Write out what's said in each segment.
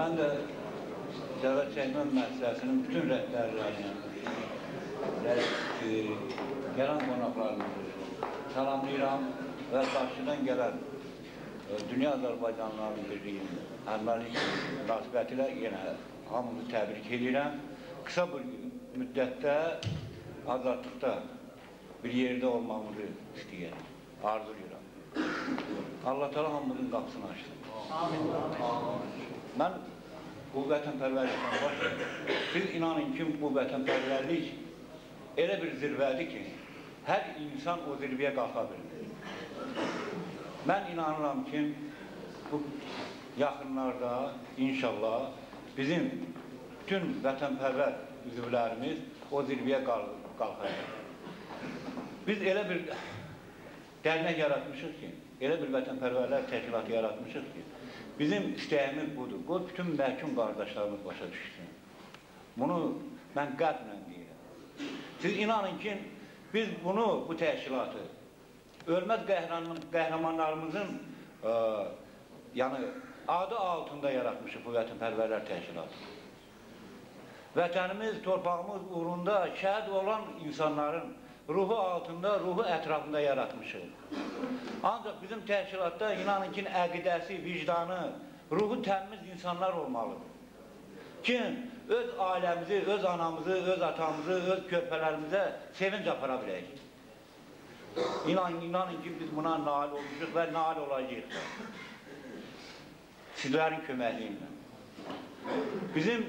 Mən də Cəvət Çəkmə Müəssisəsinin bütün rəhbərlərini, gələn qonaqlarımızı salamlayıram və qarşıdan gələn Dünya Azərbaycanlıların Birliyinin Ermənilik münasibətilə yenə hamımızı təbrik edirəm. Qısa bir müddətdə azadlıqda bir yerdə olmamızı istəyirəm, arzulayıram. Allah Teala hamımızın qapısını açsın. Amin. Mən bu vətənpərvərlikdən başlayıram. Siz inanın ki, bu vətənpərvərlik elə bir zirvədir ki, hər insan o zirvəyə qalxa bilir. Mən inanıram ki, bu yaxınlarda inşallah bizim bütün vətənpərvər üzvlərimiz o zirvəyə qalxacaq. Biz elə bir dərnək yaratmışıq ki, elə bir vətənpərvərlər təşkilatı yaratmışıq ki, bizim istəyimiz budur. Qoy bütün məhkum qardaşlarımız başa düşsün. Bunu mən qəlblə deyirəm. Siz inanın ki, biz bunu, bu təşkilatı ölməz qəhrəmanlarımızın yəni adı altında yaratmışıq bu vətənpərvərlər təşkilatı. Vətənimiz, torpağımız uğrunda şəhid olan insanların ruhu altında, ruhu ətrafında yaratmışıq. Ancaq bizim təşkilatda inanın ki, əqidəsi, vicdanı, ruhu təmiz insanlar olmalıdır. Kim öz ailəmizi, öz anamızı, öz atamızı, öz körpələrimizə sevinc apara bilək. İnanın ki, biz buna nail olmuşuq və nail olacağıq. Sizlərin köməkliyi. Bizim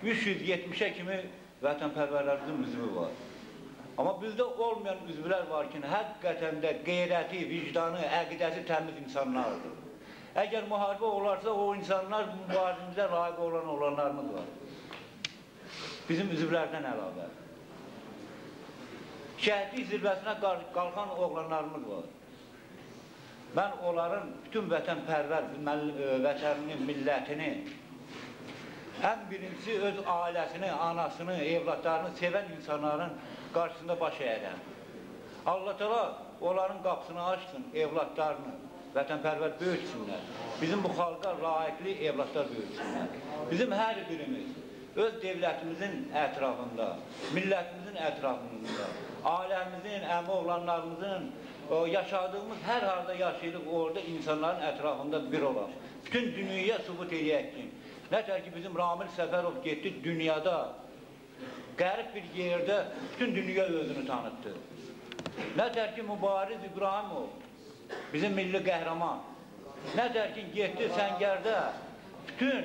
370-ə kimi vətənpərvərlərimizin üzvü var. Amma bizdə olmayan üzvlər var ki, həqiqətən də qeyrəti, vicdanı, əqidəsi təmiz insanlardır. Əgər müharibə olarsa, o insanlar mübarizimizə layiq olan olanlarımız var. Bizim üzvlərdən əlavə. Şəhidlik zirvəsinə qalxan oğlanlarımız var. Mən onların bütün vətənpərvər, vətənini, millətini, ən birincisi öz ailəsini, anasını, evlatlarını sevən insanların qarşısında baş əyərəm. Allah Teala onların qapısını açsın, evlatlarını, vətənpərvər böyütsünlər. Bizim bu xalqa layiqli evlatlar böyütsünlər. Bizim hər birimiz öz devlətimizin ətrafında, millətimizin ətrafında, ailəmizin, əmi oğlanlarımızın, yaşadığımız hər halda yaşayırıq, orada insanların ətrafında bir olaq. Bütün dünyaya sübut eləyək ki, nətər ki bizim Ramil Səfərov getdi dünyada, qərib bir yerdə bütün dünya özünü tanıtdı. Nətər ki Mübariz İbrahimov, bizim milli qəhrəman, nətər ki getdi Səngərdə, bütün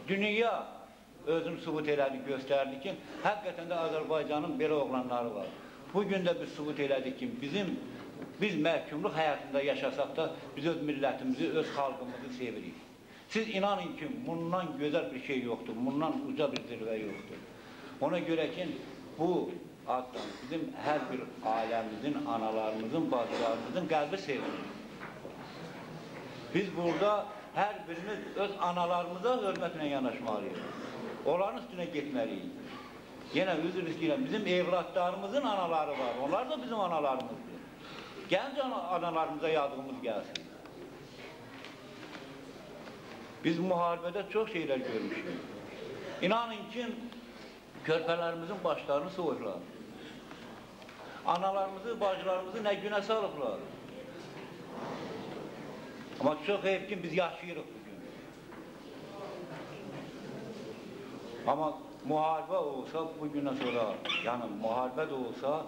dünya özünü sübut elədi, göstərdi ki, həqiqətən də Azərbaycanın belə oğlanları var. Bugün də biz sübut elədik ki, biz məhkumluq həyatında yaşasaq da biz öz millətimizi, öz xalqımızı sevirik. Siz inanın ki, bundan gözəl bir şey yoxdur, bundan uca bir zirvə yoxdur. Ona görə ki, bu addan bizim hər bir ailəmizin, analarımızın, bacılarımızın qəlbi sevinir. Biz burada hər birimiz öz analarımıza hörmətlə yanaşmalıyıq. Onların üstünə getməliyik. Yenə üzr istəyirəm, bizim evlatlarımızın anaları var, onlar da bizim analarımızdır. Gənc analarımıza yadımız gəlsin. Biz müharibədə çox şeylər görmüşük. İnanın ki, körpələrimizin başlarını soyublar. Analarımızı, bacılarımızı nə günə salıblar. Amma çox heyf ki, biz yaşayırıq bugün. Amma müharibə olsa, bugündən sonra, yəni müharibə də olsa,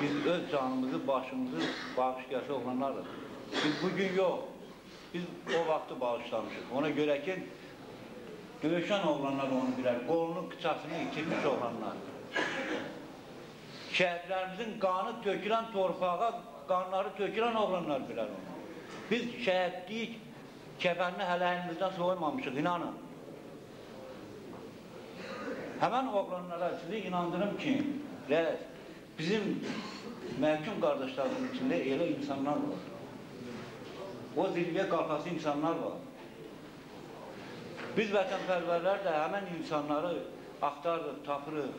biz öz canımızı, başımızı bağışlayası olanlarıq. Biz bugün yox, biz o vaxtı bağışlamışıq. Ona görə ki, döyüşən oğlanlar onu bilər, qolunu, qıçasını itirmiş oğlanlar. Şəhidlərimizin qanı tökülən torpağa, qanları tökülən oğlanlar bilər onu. Biz şəhidlik kəfənini hələ əlimizdən soymamışıq, inanın. Həmən oğlanlara sizi inandırım ki, rəis, bizim məhkum qardaşlarımızın içində elə insanlar var. O zirvəyə qalxası insanlar var. Biz vətənpərvərlər də həmən insanları axtarırıq, tapırıq.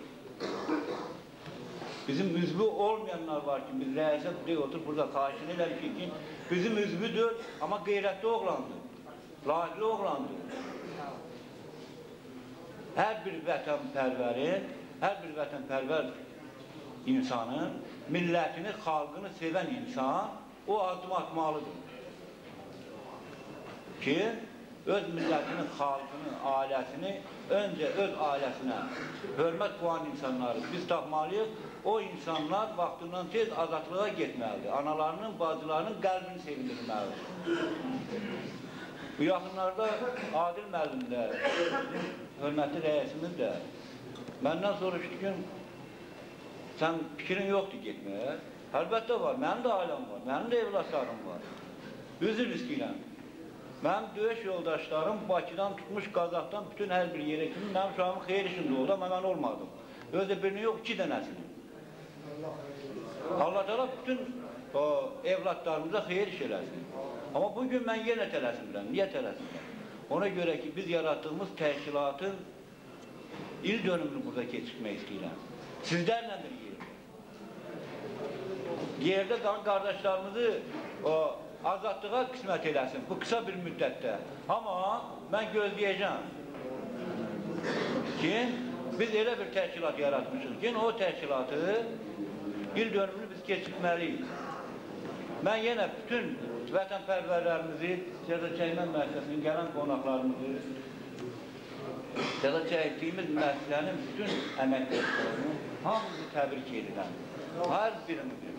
Bizim üzvü olmayanlar var ki, biz rəisə oturub burada xahişini eləmişik ki, bizim üzvüdür, amma qeyrətli oğlandır, layiqli oğlandır. Hər bir vətənpərvərin, hər bir vətənpərvər insanın, millətini, xalqını sevən insan o addım atmalıdır. Ki, öz millətini, xalqını, ailəsini, öncə öz ailəsinə hörmət qoyan insanları biz tapmalıyıq. O insanlar vaxtından tez azadlığa getməlidir. Analarının, bacılarının qəlbini sevindirməlidir. Bu yaxınlarda Adil müəllim də, hörmətli rəisimiz də məndən soruşdu ki, sən fikrin yoxdur getməyə. Əlbəttə var, mənim də ailəm var, mənim də evlatlarım var. Üzr istəyirəm. Mənim döyüş yoldaşlarım Bakıdan tutmuş, Qazaxdan bütün hər bir yerə kimi mənim uşağımın xeyir işində oldu, amma mən olmadım. Özü birini yox, iki dənəsini. Allah Teala bütün evlatlarımıza xeyir iş eləsin. Amma bugün mən yenə tələsinirəm. Niyə tələsinirəm? Ona görə ki, biz yaratdığımız təşkilatın il dönümünü burada keçirmək istəyirəm. Sizlərlə bir yerdə. Yerdə qalan qardaşlarımızı azadlığa qismət eləsin bu qısa bir müddətdə. Amma mən gözləyəcəm ki, biz elə bir təşkilat yaratmışıq ki, o təşkilatı il dönümünü biz keçirməliyik. Mən yenə bütün vətənpərvərlərimizi, cəza çəkmə müəssisəsinin gələn qonaqlarımızı, cəza çəkdiyimiz müəssisənin bütün əməkdaşlarını hamımızı təbrik edirəm. Hər birimizi.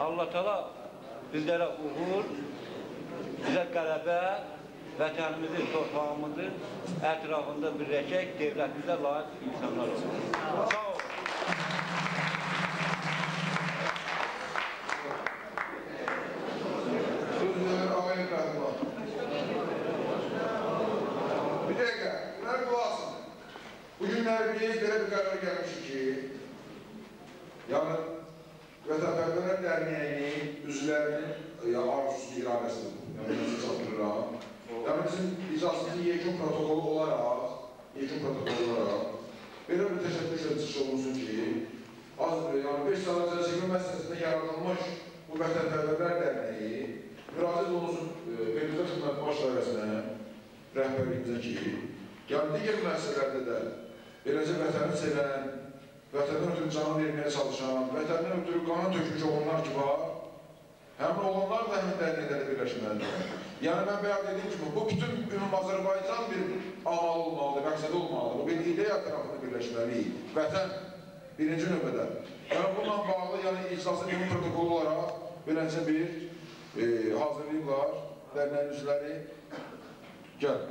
Allah Teala bizlərə uğur, bizə qələbə, vətənimizi, torpağımızı ətrafında birləşək, devlətimizə layiq insanlar olsun. Sağ olun. Bir dəqiqə, bunlar qulaq asın. Bugünlər biz belə bir qərara gəlmişik ki, yəni Vətənpərvərlər Dərnəyinin üzvlərinin arzusu, iradəsidir. Yəni, mən sizə çatdırıram. Yəni, bizim iclasımızın yekun protokolu olaraq, belə bir təşəbbüslə çıxış olunsun ki, yəni 5 saat cəza çəkmə müəssisəsində yaradılmış bu Vətənpərvərlər Dərnəyi müraciət olunsun Beynəlxalq Xidmət Baş Dairəsinə, rəhbərliyimizə ki, yəni digər müəssisələrdə də beləcə vətəni sevən, vətəndən ötürü canı verməyə çalışan, vətəndən ötürü qanı tökmüş olanlar ki var, həmin olanlar da həmin dərnəklərdə birləşməlidir. Yəni, mən bayaq dediyim kimi, bu bütün ümum Azərbaycan bir amalı olmalıdır, məqsədi olmalıdır. Bu bir ideya tərəfində birləşməliyik. Vətən birinci növbədə. Yəni, bununla bağlı, yəni iclasın ümumi protokolu olaraq beləcə bir hazırlayıblar dərnəyin üzvləri. Gəl.